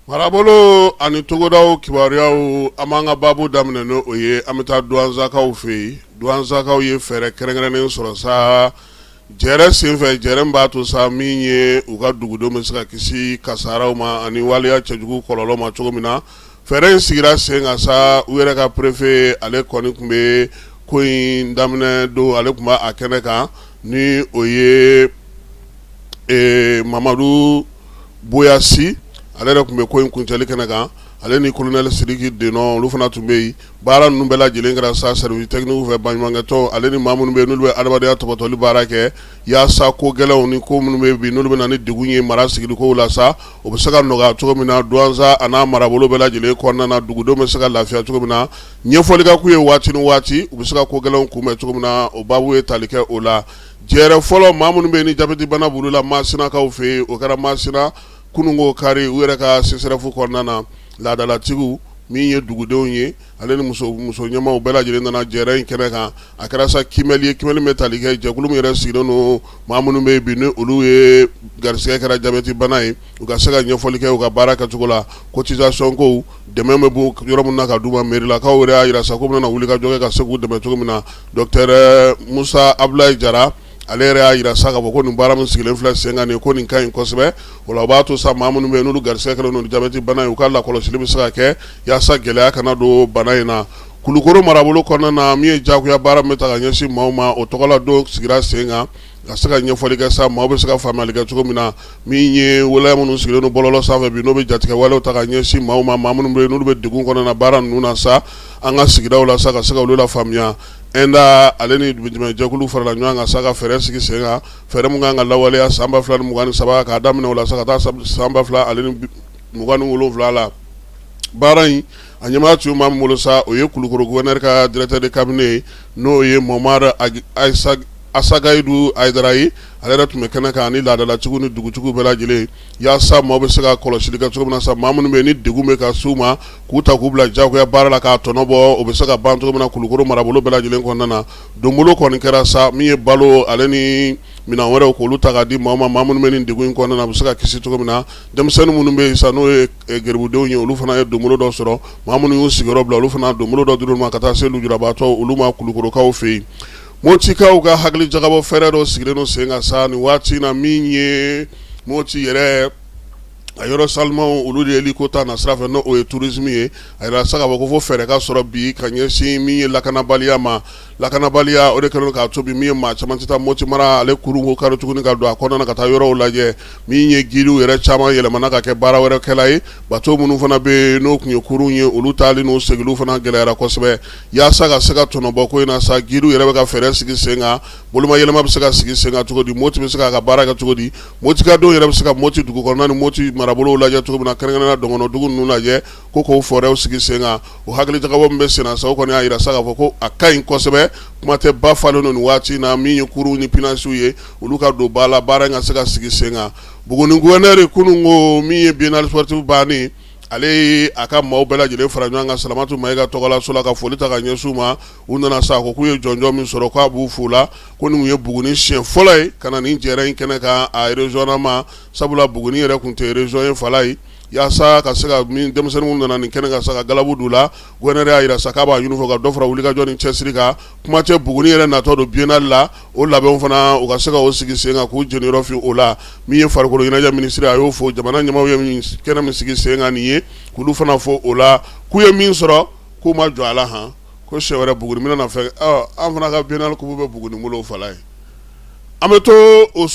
Marabolo ani togodaw kibaruyaw, an b'an ka baabu daminɛ n'o ye. An bɛ taa Duwanzakaw fɛ yen. Duwanzakaw ye fɛɛrɛ kɛrɛnkɛrɛnnen sɔrɔ sa jɛrɛ senfɛ, jɛrɛ min b'a to sa min ye u ka dugudenw bɛ se ka kisi kasaraw ma ani waleya cɛjugu kɔlɔlɔ ma cogo min na. Fɛɛrɛ in sigira sen kan sa, u yɛrɛ ka préfet, ale kɔni tun bɛ ko in daminɛ don, ale tun b'a kɛnɛ kan, ni o ye Mamadu Boyasi. Ale yɛrɛ tun bɛ ko in kuncɛli kɛnɛ kan, ale ni colonel Sidiki Denɔ, olu fana tun bɛ yen. Baara ninnu bɛɛ lajɛlen kɛra sa service technique fɛ, baɲumankɛtɔn ale ni maa minnu bɛ yen n'olu bɛ adamadenya tɔpɔtɔli baara kɛ, yaasa ko gɛlɛnw ni ko minnu bɛ bi n'olu bɛ na ni degun ye mara sigiliko la sa, o bɛ se ka nɔgɔya cogo min na Duwanza a n'a marabolo bɛɛ lajɛlen kɔnɔna na, dugudenw bɛ se ka lafiya cogo min na, ɲɛfɔli ka k'u ye waati ni waati, u bɛ se ka ko gɛlɛnw kunbɛn cogo min na. O baabu ye tali kɛ o la. Jɛrɛ fɔlɔ, maa minnu bɛ yen ni jabɛti bana b'olu la Masinakaw fɛ yen, o kɛra Masina kununko kari, u yɛrɛ ka CSRéf kɔnɔna na. Laadalatigiw min ye dugudenw ye, ale ni muso ɲɛmaaw bɛɛ lajɛlen nana jɛrɛ in kɛnɛ kan. A kɛra sa kiimɛli ye, kiimɛli bɛ tali kɛ jɛkulu min yɛrɛ sigilen don, maa minnu bɛ yen bi ni olu ye garisɛgɛ kɛra jabɛti bana ye, u ka se ka ɲɛfɔli kɛ u ka baara kɛcogo la, cotisation ko, dɛmɛ bɛ bɔ yɔrɔ min na ka d'u ma. Mairilakaw yɛrɛ y'a jira sa ko bɛna wuli ka jɔ kɛ ka se k'u dɛmɛ cogo min na. Docteur Musa Abulayi Jara, ale yɛrɛ y'a jira sa k'a fɔ ko nin baara min sigilen filɛ sen kan nin, ko nin ka ɲi kosɛbɛ. O la, o b'a to sa maa minnu bɛ yen n'olu garisɛgɛ kɛlen don jabɛti bana ye, u ka lakɔlɔsili bɛ se ka kɛ yaasa gɛlɛya kana don bana in na. Kulukoro marabolo kɔnɔna na, min ye jagoya baara min bɛ ta ka ɲɛsin maaw ma, o tɔgɔla don sigira sen kan ka se ka ɲɛfɔli kɛ sa, maaw bɛ se ka faamuyali kɛ cogo min na. Min ye waleya minnu sigilen don bɔlɔlɔ sanfɛ bi, n'o bɛ jatigɛ walew ta ka ɲɛsin maaw ma, maa minnu bɛ yen n'olu bɛ degun kɔnɔna na baara ninnu na sa an ka sigidaw la sa, ka se ka olu lafaamuya. ENDA ale ni jɛkulu farala ɲɔgɔn kan sa ka fɛɛrɛ sigi sen kan, fɛɛrɛ min kan ka lawaleya san 2023, k'a daminɛ o la sa ka taa san 2027 la. Baara in a ɲɛmaaya tun maa min bolo sa, o ye Kulukoro gouverneur ka directeur de cabinet ye, n'o ye Mamadu Asagayidu Hayidara ye. Ale yɛrɛ tun bɛ kɛnɛ kan ni laadalatigiw ni dugutigiw bɛɛ lajɛlen, yaasa maaw bɛ se ka kɔlɔsili kɛ cogo min na sa, maa minnu bɛ yen ni degun bɛ ka s'u ma, k'u ta k'u bila jagoya baara la k'a tɔnɔ bɔ, o bɛ se ka ban cogo min na Kulukoro marabolo bɛɛ lajɛlen kɔnɔna na. Donbolo kɔni kɛra sa, min ye balo ale ni minɛn wɛrɛw, k'olu ta ka di maaw ma, maa minnu bɛ nin degun in kɔnɔna na, u bɛ se ka kisi cogo min na. Denmisɛnnin minnu bɛ yen sa, n'o ye garibudenw ye, olu fana ye donbolo dɔ sɔrɔ. Maa minnu y'u sigiyɔrɔ bila, olu fana donbolo dɔ dir'u ma, ka taa se lujurabaatɔ olu ma Kulukorokaw fɛ yen. Motikaw ka hakili jagabɔ fɛɛrɛ dɔ sigilen don sen kan sa nin waati in na, min ye Moti yɛrɛ a yɔrɔ salimaw, olu de yeli ko ta na sira fɛ, n'o ye tourisme ye. A yira sa k'a fɔ ko fo fɛɛrɛ ka sɔrɔ bi ka ɲɛsin min ye lakanabaliya ma. Lakanabaliya, o de kɛlen k'a to bi min ye maa caman tɛ taa Moti mara ale kurun ko kari tuguni ka don a kɔnɔna ka taa yɔrɔw lajɛ. Min ye guidew yɛrɛ caman yɛlɛmana ka kɛ baara wɛrɛ kɛla ye. Bateau minnu fana bɛ yen n'o tun ye kurun ye, olu taali n'u segiliw fana gɛlɛyara kosɛbɛ. Yaasa ka se ka tɔnɔbɔ ko in na sa, guidew yɛrɛ bɛ ka fɛɛrɛ sigi sen kan. Bolomayɛlɛma bɛ se ka sigi sen kan cogo di? Moti bɛ se k'a ka baara kɛ cogo di? Motikadenw yɛrɛ bɛ se ka Moti dugu kɔnɔna ni Moti marabolow lajɛ cogo min na, kɛrɛnkɛrɛnnenya dɔgɔnɔdugu ninnu lajɛ, ko k'o fɛɛrɛw sigi sen kan. O hakili jagabɔ min bɛ sen na sa, o kɔni y'a jira sa k'a fɔ ko a ka ɲi kosɛbɛ. Kuma tɛ, ba falen don nin waati in na, min ye kurun ni pinasiw ye, olu ka don ba la, baara in ka se ka sigi sen kan. Buguni gouverneur, kunun ko min ye biennale sportive bannen, ale ye a ka maaw bɛɛ lajɛlen fara ɲɔgɔn kan Salamatu Mayiga tɔgɔlaso la ka foli ta ka ɲɛsin u ma. U nana sa, ko k'u ye jɔnjɔn min sɔrɔ, k'a b'u fo la, ko nin ye Buguni siɲɛ fɔlɔ ye ka na nin jɛrɛ in kɛnɛ kan a région ma, sabula Buguni yɛrɛ tun tɛ région ye fala ye. Yaasa ka se ka min denmisɛnnin nana nin kɛnɛ kan sa ka galabu d'u la, gouverneur y'a jira sa k'a b'a ɲini u fɛ ka dɔ fara wulikajɔ ni cɛsiri kan. Kuma tɛ, Buguni yɛrɛ natɔ don biennale la, o labɛnw fana, u ka se ka o sigi sen kan k'u jeniyɔrɔ fin o la. Min ye farikolo ɲɛnajɛ minisiri, a y'o fo. Jamana ɲɛmaaw ye kɛnɛ min sigi sen kan nin ye, k'olu fana fo o la, k'u ye min sɔrɔ, k'u ma jɔ a la han, ko siɲɛ wɛrɛ Buguni bɛna fɛ an fana ka biennale coupe bɛ Buguni bolo fala ye. An bɛ to o so.